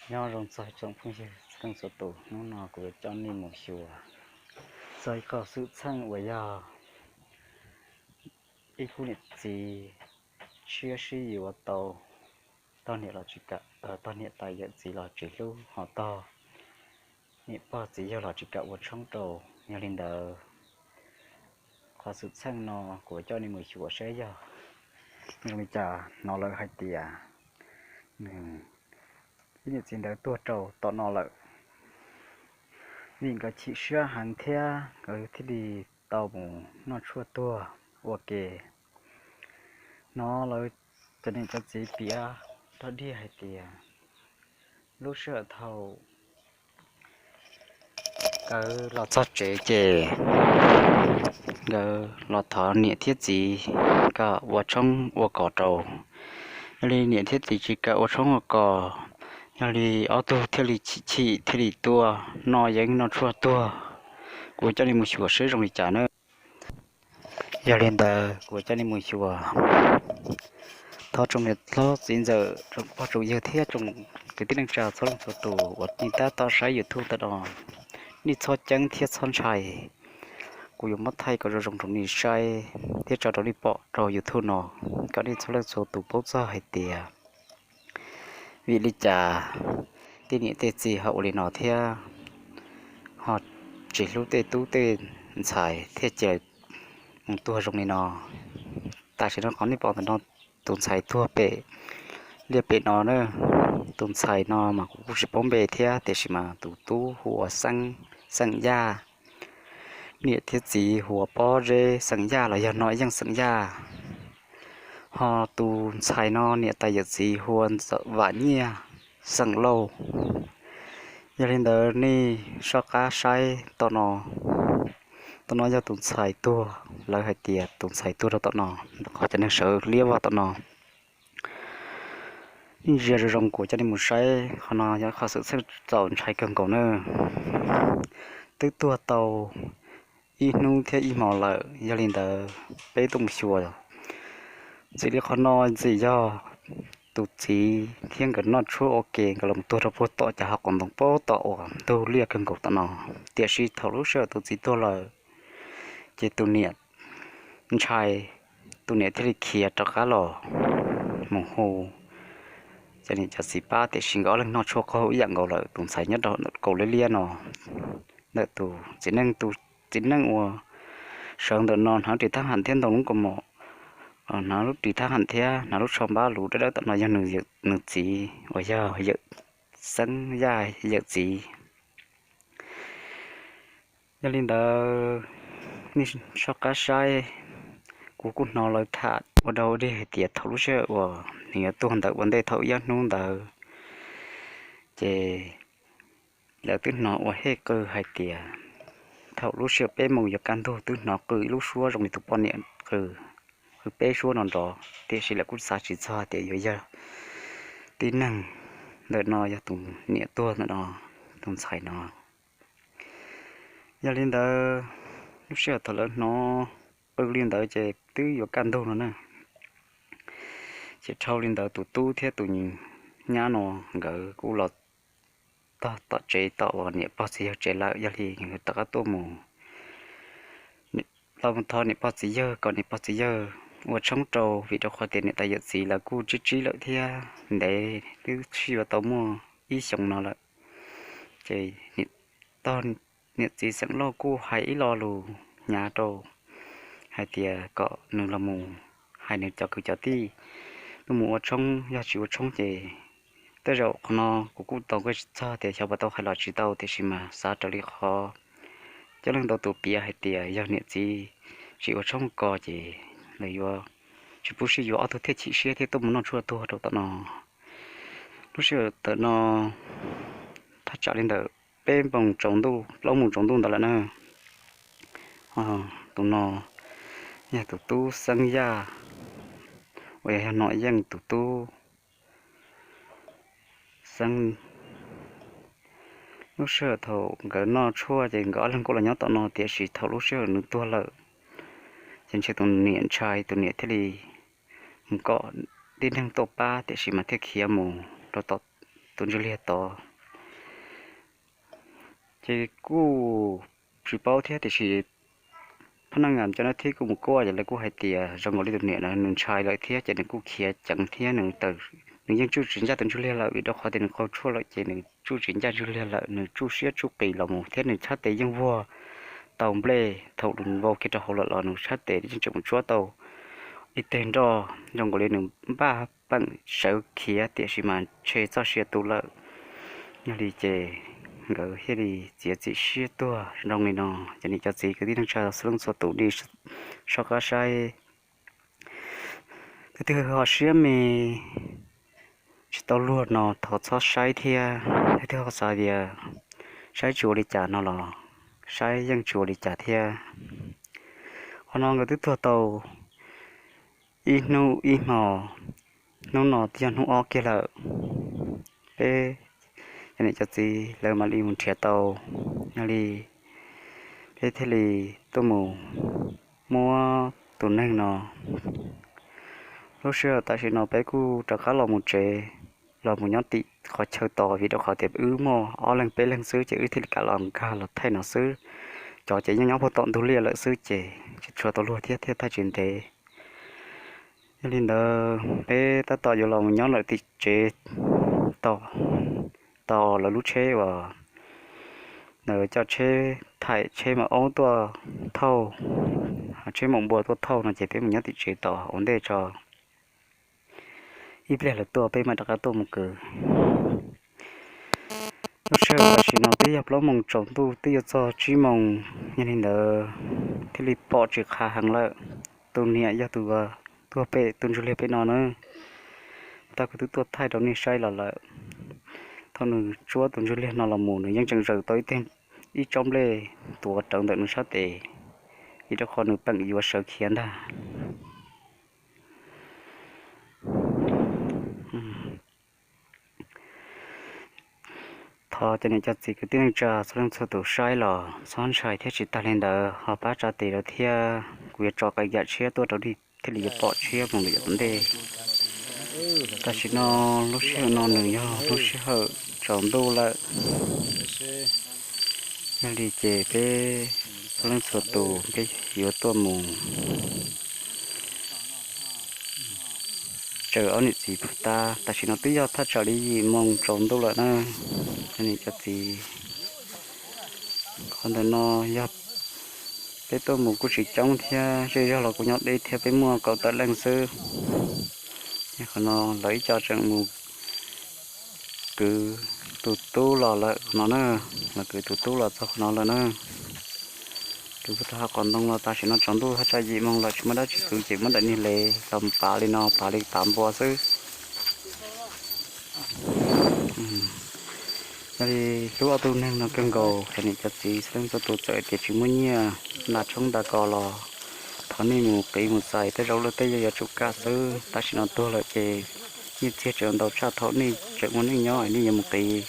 Nyob zoo txog tsoom phooj ywg txhua leej txhua tus, hnub no kuv yuav coj nej mus xyuas txog ib qho xwm txheej uas yog ib khub niam txiv siab sib yuav tau, tog niam los tsis kam, tog niam tais yawm txiv los tsis hlub, ho tog niam pog txiv yawg los tsis kam ua tshoob rau. Yog li ntawd, qhov xwm txheej no kuv yuav coj nej mus xyuas saib yog zoo li cas. Hnov lawv hais tias nws ib niam txiv ntawd tuag rau tom no lawm, vim nkawd chim siab heev thiab nkawd thiaj li tau mus noj tshuaj tuag ua ke. Hnov lawv cov niam cov txiv piav rau dhia hais tias lub sij hawm thaum nkawd los txog tsev ces nkawd los thov niam thiab txiv kom ua tshoob ua kos rau. Yog li niam thiab txiv tsis kam ua tshoob ua kos, yog li ob tug thiaj li chim chim thiaj li tuaj noj yeeb noj tshuaj tuag. Kuv coj nej mus xyuas seb zoo li cas na. Yog li ntawd kuv coj nej mus xyuas. Thov tsoom niam hlob txiv ntxawm, tsoom pog tsoom yawg thiab tsoom kwv tij neej tsa txhua leej txhua tus uas nej tab tom saib YouTube ntawm no, nej txhob ceeb thiab txhob ntshai. Kuv yuav muab thaij kom zoo zoo rau nej saib thiab tso rau nej pom rau YouTube no, kom nej txhua leej txhua tus paub txog hais tias vim li cas tej niam tej txiv ho ua li no thiab ho tsis hlub tej tub tej ntxhais thiaj cia mus tuag zoo li no. Tam sim no qhov nej pom ntawm no, tus ntxhais tuag pem liaj pem no na. Tus ntxhais no mas kuv kuj tsis paub npe thiab, tiam sis mas tus tub hu ua Xeeb, Xeem Yaj. Niam thiab txiv hu ua Pob Zeb Xeem Yaj los yog Nom Yeej Xeem Yaj. Ho tus ntxhais no niam tais yawm txiv hu ua Vam Nyiaj Xeem Lauj. Yog li ntawd nej soj qab saib tom no, tom no yog tus ntxhais tuag, lawv hais tias tus ntxhais tuag rau tom no, qhov cov neeg sawv liab vog tom no. Ntsia zoo zoo kuv coj nej mus saib, qhov no yog qhov xwm txheej txaus ntshai kawg nkaus na. Twb tuag tau ib hnub thiab ib hmo lawm, yog li ntawd peb tuaj mus xyuas. Txij li qhov no ntxim yog tus txiv thiab nkawd noj tshuaj ua ke, nkawd los tuag rau puag tom cov hauv qab ntoo puag tom uas ntug liaj kawg nkaus tom no. Tiam sis thaum lub sij hawm tus txiv tuag lawm, ces tus niam ntshai, tus niam thiaj li khiav rov qab los mus hu cov niam cov txiv pab, tiam sis nkawd ob leeg noj tshuaj qaug ib yam nkaus lawm. Tus ntxhais nyob rau kaum liab liab no, ntawm tus txiv neej, tus txiv neej uas sawv ntawm no hnav lub ris thab ham thiab ntoo lub kaus mom, hnav lub ris thab ham thiab hnav lub tsho npab luv dawb dawb tom no yog nws txiv uas yog yawm, Xeeb Yaj yawm txiv. Yog li ntawd, nej soj qab saib, kuv kuj hnov lawv tham ua dog ua dig hais tias thaum lub sij hawm uas nws yuav tuag ntawd ua ntej thaum ib ob hnub ntawd, ces lawv twb hnov ua hej qw hais tias thaum lub sij hawm peb moos yuav kaj ntug twb hnov qw ib lub suab zoo li tus poj niam qw, qw peb suab no nrov, tiam sis lawv kuj xav tsis txog tias yuav yog tib neeg ntawm no yog tus niam tuag ntawm no, tus ntxhais no. Yog li ntawd, lub sij hawm thaum lawv hnov qw li ntawd ces twb yuav kaj ntug no na. Ces dhau li ntawd tus tub thiab tus nyab no nkawd kuj los tog tom tsev tom uas niam pog txiv yawg tsev lawm, yog li rov qab tuaj mus los mus thov niam pog txiv yawg kom niam pog txiv yawg ua tshoob rau, vim rau qhov tias niam tais yawm txiv lawv kuj tsib tsib lawm thiab ntev twb sib yuav tau muaj ib xyoos no lawm. Ces tog niam txiv Xeem Lauj kuj hais ib lo lus hnyav rau hais tias kom nws los mus hais nws cov kwv cov tij tuaj mus ua tshoob, yog tsis ua tshoob ces tej zaum qhov no kuv kuj tau nqe tsis txog tias xyov puas tau hais los tsis tau, tiam sis mas xav raws li qhov coob leej ntau tus piav hais tias yog niam txiv tsis ua tshoob ko ces lawv yuav tsis pub sib yuav, ob tug thiaj chim siab thiab tuaj mus noj tshuaj tuag rau tom no. Lub sij hawm ntawm no thaj tsam li ntawm peb moos tsaus ntuj plaub moos tsaus ntuj ntawd lawm na. Tus no yog tus tub Xeeb Yaj uas yog Nom Yeej tus tub Xeeb. Lub sij hawm thaum nkawd noj tshuaj ces nkawd ob leeg kuj los nyob tom no, tiam sis thaum lub sij hawm nws tuag lawm ces ntshe tus niam ntshai, tus niam thiaj li mus kom tib neeg tuaj pab, tiam sis mas thiaj khiav mus rau tom tus ntswg liag tod. Ces kuj tsis paub thiab tiam sis phab neej cov nab thib kuj mus kuaj ces lawv kuj hais tias zoo nkaus li tus niam no nws ntshai lawm thiab ces nws kuj khiav ceev thiab nws yeej tsuj tsis ncaj tus ntswg liag lawm vim rau qhov tias nws qaug tshuaj lawm ces nws tsuj tsis ncaj ntswg liag lawm, nws tsuj siab tsuj qis los mus thiab nws txhais tes yeej vuag tau nplej thaum nws vau kiag rau hauv lawm los nws txhais tes yeej tseem mus tsuab tau ib teg nroj zoo nkaus li nws npaj peem sawv khiav tiam sis mas ntshe txoj sia tu lawm. Yog li ces nkawd thiaj li txiav txim siab tuag zoo li no. Cov niam cov txiv kwv tij neej tsa txhua leej txhua tus nej soj qab saib. Tus twg ho siab me tsis tau luag no thov txhob saib thiab, tus twg ho xav tias saib tsis ua li cas no los saib yeej tsis ua li cas thiab. Qhov no nkawd twb tuag tau ib hnub ib hmo, hnub no twb yog hnub ob kiag lawm. Peb cov niam cov txiv lawv mam li mus nrhiav tau, yog li peb thiaj li tuaj mus muab tus neeg no. Lub sij hawm tam sim no peb kuj rov qab los mus tsev, los mus nyob tim qhov chaw tos vim rau qhov tias wb muaj ob leeg peb leeg xwb ces wb thiaj li kam los nkag los thaij no xwb. Cov ces yeej nyob puag tom ntug liaj lawm xwb ces tsis tshua tau luag thiab thiaj thaij tsis ntev. Yog li ntawd peb tab tom yuav los mus nyob lawm tim tsev tos, tos lawv lub tsheb uas lawv coj tsheb thaim tsheb maum aub tuaj thauj, tsheb maum npua tuaj thauj no ces peb mus nyob tim tsev tos ua ntej tso. Ib pliag lawv tuaj peb mam rov qab tuaj mus kwv. Lub sij hawm tam sim no twb yog plaub moos tsaus ntuj twb yuav txog tsib moos, yog li ntawd thiaj li pom tsis qha heev lawm. Tus niam yog tus tuag pem tus ntsuj liag pem no na, tag kuv twb tuaj thaij rau nej saib los lawm. Thaum nws tsuab tus ntsuj liag no los mus nws yeej tseem zaws tau ib tsob nplej tuav rawv ntawm nws sab tes, vim rau qhov nws peem yuav sawv khiav ntag. Thov cov niam cov txiv kwv tij neej tsa txhua leej txhua tus saib los txhob ntshai thiab tsis tag li ntawd ho pab tsa tes rau thiab kuv yuav tso qee yam tshiab tuaj rau nej thiaj li yuav pom tshiab mus lawm yav tom ntej. Tam sim no lub sij hawm no nws yog lub sij hawm tsaus ntuj lawm, yog li ces peb txhua leej txhua tus peb yuav tuaj mus tsaws ob niam txiv pug tab. Tam sim no twb yog thaj tsam li yim moos tsaus ntuj lawm na, cov niam cov txiv. Qhov ntawm no yog peb tuaj mus kuj tsis coob thiab zej zog los kuj nyob deb thiab peb muaj kaum tawm leej xwb. Qhov no lawv ib co tseem mus kwv tus tub los lawm qhov no na, los kwv tus tub los txog qhov no lawm na. Kwv puag tom hav qhov ntoo los tam sim no tsaus ntuj thaj tsam yim moos lawm tsis muaj dab tsi kwv ces muab daim niag lev los pav li no pav li pav npua xwb. Yog li hlub ob tug neeg no kawg nkaus, cov niam cov txiv txhua leej txhua tus txawm tias tsis muaj nyiaj ntas tshoob ntas kos los thov nej mus qiv mus txais tej zaum luag tej yog yuav tsum kaj xwb. Tam sim no tuag lawm ces nyiaj txiag tseem ntau tshaj thaum nej tseem ua neej nyob nej yuav mus qiv.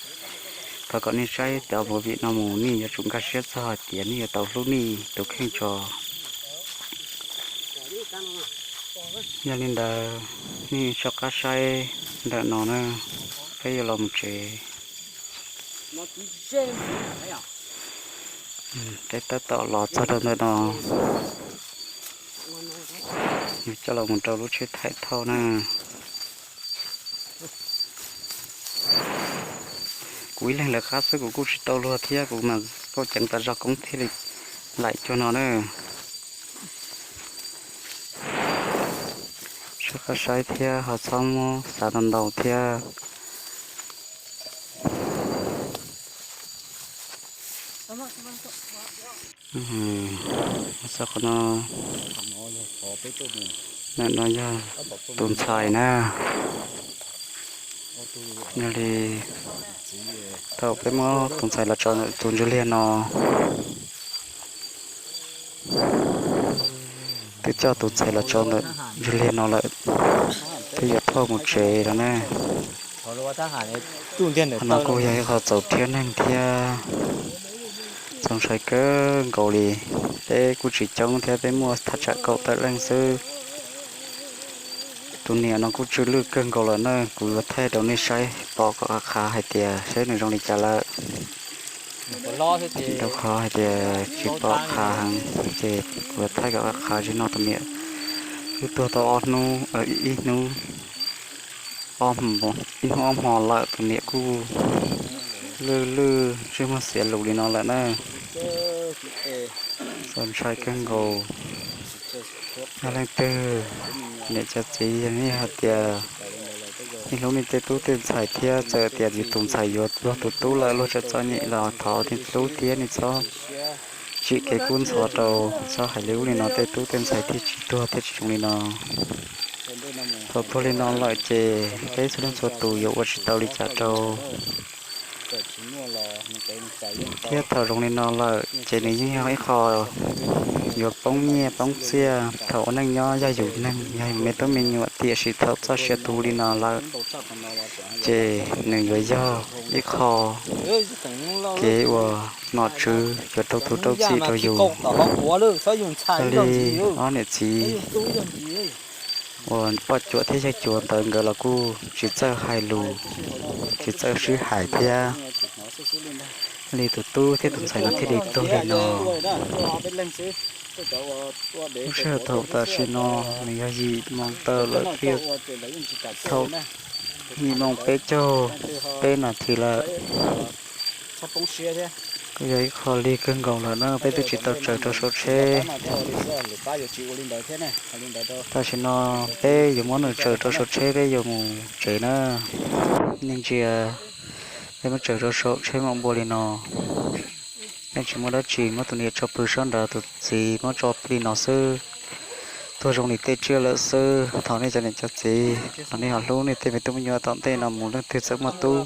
Thov kom nej saib cov movie no mus nej yuav tsum nkag siab txog hais tias nej yuav tau hlub nej tus kheej tso. Yog li ntawd nej soj qab saib ntawm no na, peb yuav los mus tsev. Peb tab tom los txog rau ntawm no, yuav coj los mus rau lub tsheb thaim thauj na. Kuv ib leeg lawv qab xwb kuv kuj tsis tau luag thiab kuv mas kuj ceev tas zog koob thiaj li laim cuag no na. Soj qab saib thiab ho txhob muab xav ntau ntau thiab. Txog qhov no, ntawm no yog tus ntxhais na. Yog li thaum peb muab tus ntxhais los tso ntawm tus ntsuj liag no, twb coj tus ntxhais los tso ntawm ntsuj liag no lawm, twb yuav thauj mus tsev lawm na. Qhov no kuj yog ib qho txaus rhiab neeg thiab txaus ntshai kawg nkaus li. Peb kuj tsis coob thiab peb muaj thaj tsam kaum tawm leej xwb. Tus niam no kuj tsw lwj kawg nkaus lawm na, kuv yuav thaij rau nej saib pom kom qab qha hais tias saib nws zoo li cas lawm. Rau qhov hais tias tsis pom qha heev, ces kuv yuav thaij kom qab qha. Zaum no tus niam twb tuag tau ob hnub, ib hnub, ib hnub ob hmo lawm, tus niam kuj lwj lwj ntsej muag xiav lus li no lawm na. Txaus ntshai kawg nkaus. Yog leej twg, niam cov txiv, yog nej hais tias nej hlub nej tej tub tej ntxhais thiab txawm tias yus tus ntxhais yuav luag tus tub lawm, luag tseem txom nyem los thov nej hlub thiab nej txhob tsim kev kub ntxhov rau, txhob hais li ub li no tej tub tej ntxhais thiaj tsis tuag thiaj tsis zoo li no. Thaum tuag li no lawm ces peb txhua leej txhua tus yuav ua tsis tau li cas rau. Thiab thaum zoo li no lawm ces nws yeej yog ib qho yuav poob nyiaj poob txiaj. Thaum ua neej nyob yog yus neeg, yog yus me tub me nyuam, tiam sis thaum txoj sia tu li no lawm ces nws yuav yog ib qho kev uas nom tswv yuav rau tus rau txim rau yus. Yog li ob niam txiv uas poj cuam thiab yawg cuam ntawd nkawd los kuj tsis txawj hais lus, tsis txawj sib hais thiab. Li tus tub thiab tus ntxhais no thiaj li tuag li no. Lub sij hawm thaum tam sim no nws yog yim moo tawm lawm, twb yog thaum yim moo peb caug peb nas this lawm. Kuj yog ib qho lig kawg nkaus lawm na, peb twb tsis tau tsaws rau saum tsheb. Tam sim no peb yuav muab nws tsaws rau saum tsheb, peb yuav mus tsev na. Nej ntsia, peb muab tsaws rau saum tsheb mam npua li no. Nej tsis muaj dab tsi, muab tus niam tso pw sab nrad, tus txiv muab tso li no xwb. Tuag zoo li tej tsiaj lawm xwb. Thov nej cov niam cov txiv los nej ho hlub nej tej me tub me nyuam, tom ntej no mus leej twg txawm muaj tub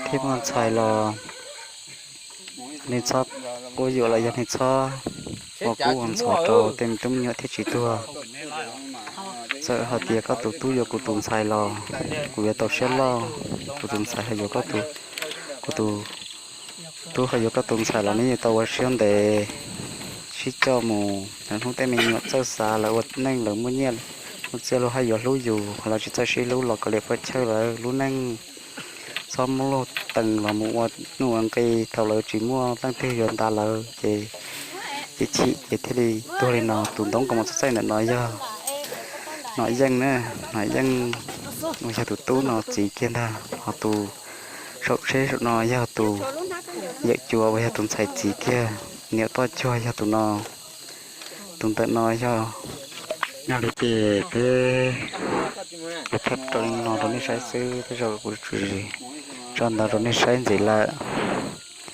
thiab muaj ntxhais los nej txhob quab yuam los yog nej txhob ua kub ua ntxhov rau tej me tub me nyuam thiaj tsis tuag. Txawm hais tias koj tus tub yuav kuv tus ntxhais los kuv yuav tau siab loj, kuv tus ntxhais ho yuav koj tus, kuv tus tub ho yuav koj tus ntxhais los nej yuav tau ua siab ntev sib coj mus. Lawv hnub tej me nyuam txawj xav, lawv ua neej lawv muaj nyiaj muaj txiaj, luag haj yuav hlub yus, lawv tsis txawj sib hlub los kav liam puas chawj lawv lub neej. Txhob muab luag tees los mus ua nuj ua nqi, thaum lawv tsis muaj leej twg yuav nta lawv ces ib chim ces thiaj li tuag li no. Tus ntoo kos mos txaij txaij ntawm no yog Nom Yeej na, Nom Yeej uas yog tus tub no txiv kiag ntag, ho tus saum tsheb saum no yog tus yawm cuas uas yog tus ntxhais txiv kiag, niam toj cuag yog tus no. Tus ntawm no yog, yog li ces peb yuav thaij rau li no rau nej saib xwb, tej zaum kuv tsis tso ntau rau nej saib ntxiv lawm.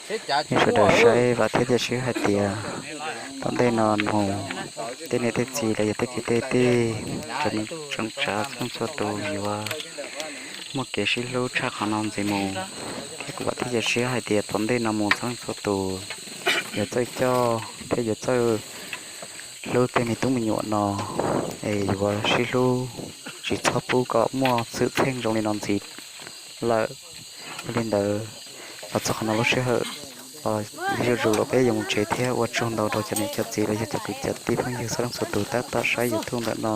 Nej sawv daws saib vam thiab cia siab hais tias tom ntej no mus tej niam tej txiv los yog tej kwv tej tij, tsoom tsav txhua leej txhua tus yuav muaj kev sib hlub tshaj qhov no ntxiv mus. Thiab kuv vam thiab cia siab hais tias tom ntej no mus txhua leej txhua tus yuav txawj coj thiab yuav txawj hlub tej me tub me nyuam no, es yuav sib hlub, tsis txhob pub kom muaj xwm txheej zoo li no ntxiv lawm. Yog li ntawd, los txog qhov no lub sij hawm los zuj zus los peb yuav mus tsev thiab. Ua tsaug ntau rau cov niam cov txiv los yog cov kwv cov tij phooj ywg txhua leej txhua tus tab tom saib YouTube ntawm no.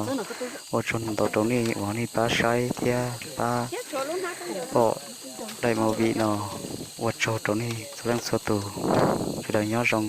Ua tsaug ntau rau nej uas nej pab saib thiab pab pom daim movie no. Ua tsaug rau nej txhua leej txhua tus, sawv daws nyob zoo.